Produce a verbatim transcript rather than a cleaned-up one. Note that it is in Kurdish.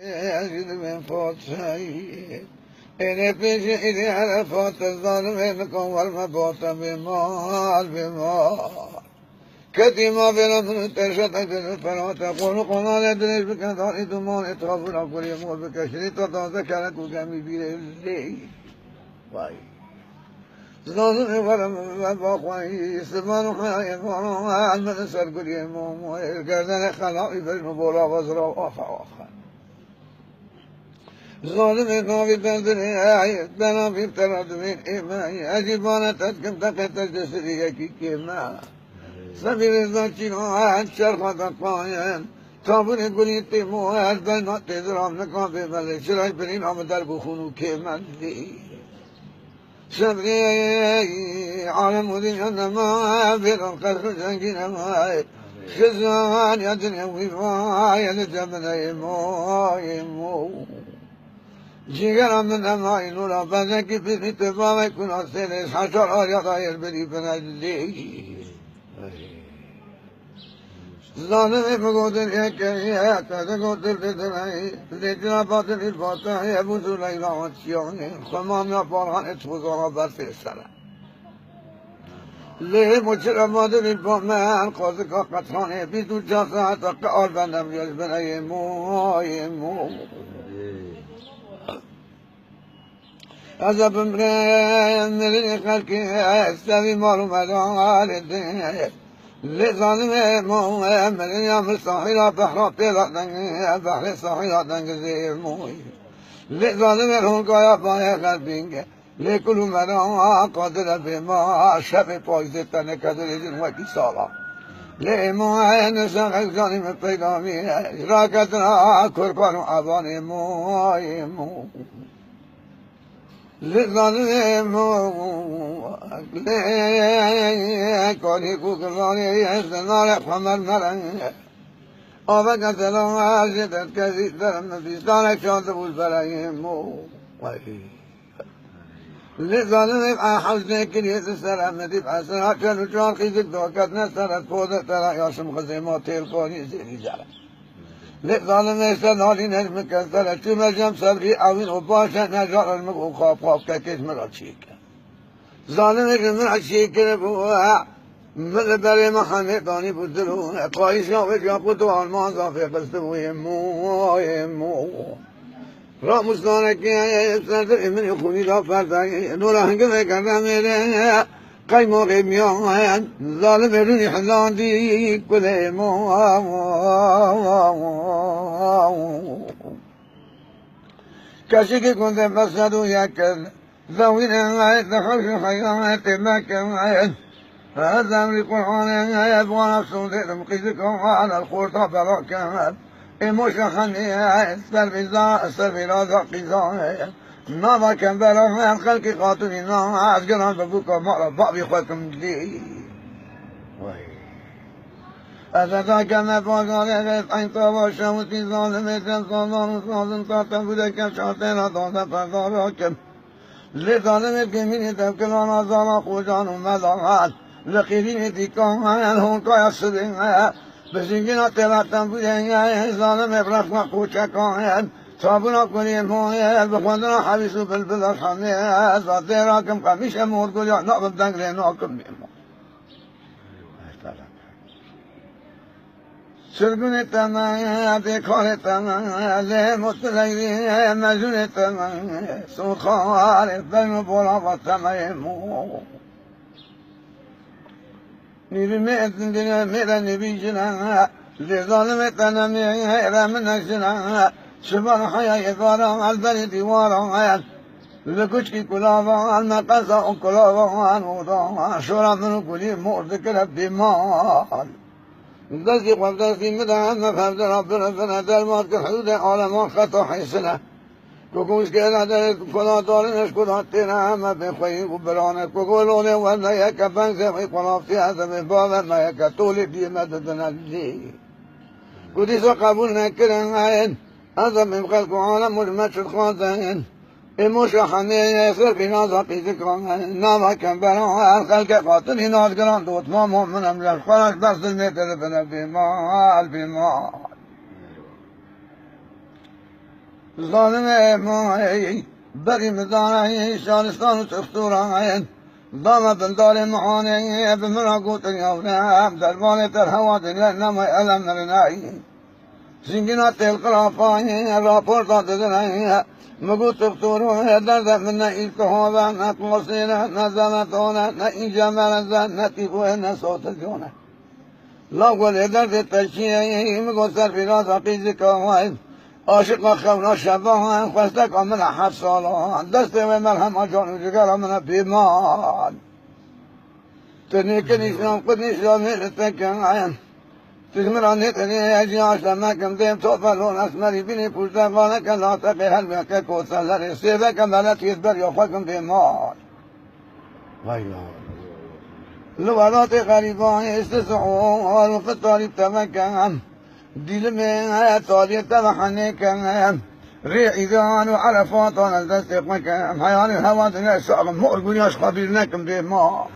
Êrê pêşê êrê Erefat, zalimê nikan werme bate bê mal, bê mal. Ketî mavêna min û teşa te gel û perate, qol û qonalê dirêj bike, darî dumanê tabûra kurê mor bike, şirîta taze kerek û gemî bîrê lê. Vay. Zalimê were min ve baxweyî, sivan û heyayê vana, min ser guriyê momoyê, gerdenê xelawî bejn û bola vazra, axe, axe. Zalimê navî derdinê, ey, bena vîr tera divên ême, ey, ez jî bane te dikim, teqê te ji sirî yekî kême. Sebî rêza çîna, ey, çerxa de qayen, tabûrê gulî têmo, ez beyna têziram, nikan bê belê, çirayê birîna min derg û xûn û kême lê. Şebrê alem û dinya nema, vêran qesr û cengî nema. Xizan ya dinya wî va, ya li cebine êmo, êmo. Cîgera min nema, î nûra bezekî pîrî tu bavê kuna sêlê, haşar arya dayêr birî binelî. Zalimê bigotin êkeriye, te digotin didineyî, lê dina batilî bateyê, Ebû Zuleyla Atiyonê, xwemam ya parhanê tozana berfê sere. Lê muçira batilî bamen, qazika qetranê, bîst û çar saeta qe al bendem yez bineyê mo, yê mo. Ez ê bimrêm, mirinê xelkê, ez sevî mal û medalê din. Lê zalimê mo, mirin ya min sahîla behra pêla deng, behrê sahîla deng zê moy. Lê zalimê honkaya bayê xelbînge, lê kul û mera qadire bê ma, şevê payîzê teneke dirêjin wekî sala. Lê mo, nişan xelk canî min peyda bî, raketina kurban û evanê mo, yê mo. Li zalimê mo, lê kanî ku giranê ez nare xwe mermere. Aveke selam ez jê derkezî derim, bîstanek çandibû bereyê mo. Li zalimê ez hewz nekiriye di sere min dî, ez sera çel û çar qîzik daketine sere, pode tera yaşim xizê ma têl kanî zêrî cere. Lê zalimê ser nalî nejmike sere, çûme cem sebrî ewîn û paşe necarin min û xap xap kekêj min re çêke. Zalimê ji min re çêkiribû, min li berê min hemê danîbû dil û qayîşa wê cakût û alman zafê xistibû yê mo, yê mo. Ramustanekê serdirê min ê xûnî da ferdayê, nora hingivê kerde mêrê, qeymoxê miyan, zalimê rûnî hilandî kulê mo. Keşikê gundê Mesed û Yekin, zewînê di hewş û heyatê mekin. Ez emrî Qur'anê bi wana sûdê dim qîzika el xorta belakin. Ê moşa xenê ser vîza, ser vîraza qîza. Nava kembera her xelkê xatûnî na, ez giran bi bûka mala bavî xwe kim dî. Vay. Ez eda keme bajarê rêz eyn tava şewitî zalimê te sazan û sazin ta te bûde ke çartêna dade perdara kim. Lê zalimê gemînê devkilana zana xocan û medahan. Li qîrînê dîkan honkaya sibê. Bi zingîna têla tembûrê zalimê bi refqa koçekan. Tabûna kulê moye bi xwendina hewîs û bilbil erhamê. Zadê rakim qemîşe morgul ya nabim deng lê nakim bêmo. Sirgunê te me, dêkarê te me, lê motileyê mejûnê te me, soxarê ben û bolava te me yê mo. Nîvî me, nîvî me de nîvî jine, lê zalimê te ne me, re min ne jine, şivan heya yê varan, el berê dîwaran, li guçkî kulavan, me qeza û kulavan, odan, şora min û gulî mor dikire bêmal. Destî xwe bi destî min de, em hevdera bire bire derman kir, hududê aleman xeta hêsine. Ku ku wişkêne derê ku kuda darine, ji kuda têne, em me bê xweyî û birane. Ku ku lonê wende yeke bengzê wê kulaftiye, ez ê bê bave me yeke tolê diyê me didine lê. Ku dîsa qebûl nekirin, ez ê bê xelk û alem û ji me çi dixwazin. Ê moşa hemê ye, ser bîna za qîzika me. Nava kembera her xelkê qatilî nazgiran dotma mo min em leşxweraş ber zilmê te dibine bêmal, bêmal. Zalimê mayê, berî min daneyê şaristan û textûrayên. Dame bindarê mihaneyê, bi min re gotin yawre, dermanê te hewa dinê, nemay elem mirineyê. Zingina têl qirafayê, raporta didineyê. Min got textûrê, derde min ne îltihab e, ne qasê ne, ne zeleton e, ne înce merez e, ne tîfoyê, ne sotilyon e. La golê derdê te çi ye, min got ser fîraza qîzika we. Aşiqa xewna şevan, xwesteka min e heft salan. Destê wê merhema can û cigera min e bêmal. Tu nêkenî şan, xwe nîşanê li te ken. Tu ji min re nêkenî, ez jî aşte mekim, dêm topelon, esmerî bînî pûşte, vaneke nateqê helbeke koselerê. Sêveke meletiyê beriya xwe kim bêmal. Vay vay. Li welatê xerîban êste sihor û fitarî teveke em. Dîlimê taliyê te ve henêke em. Rê îdan û erefatan ez destê xwe ke em. Heyanê hewa dine saxim. Mor gûnya ji xwe bîr nekim bê ma.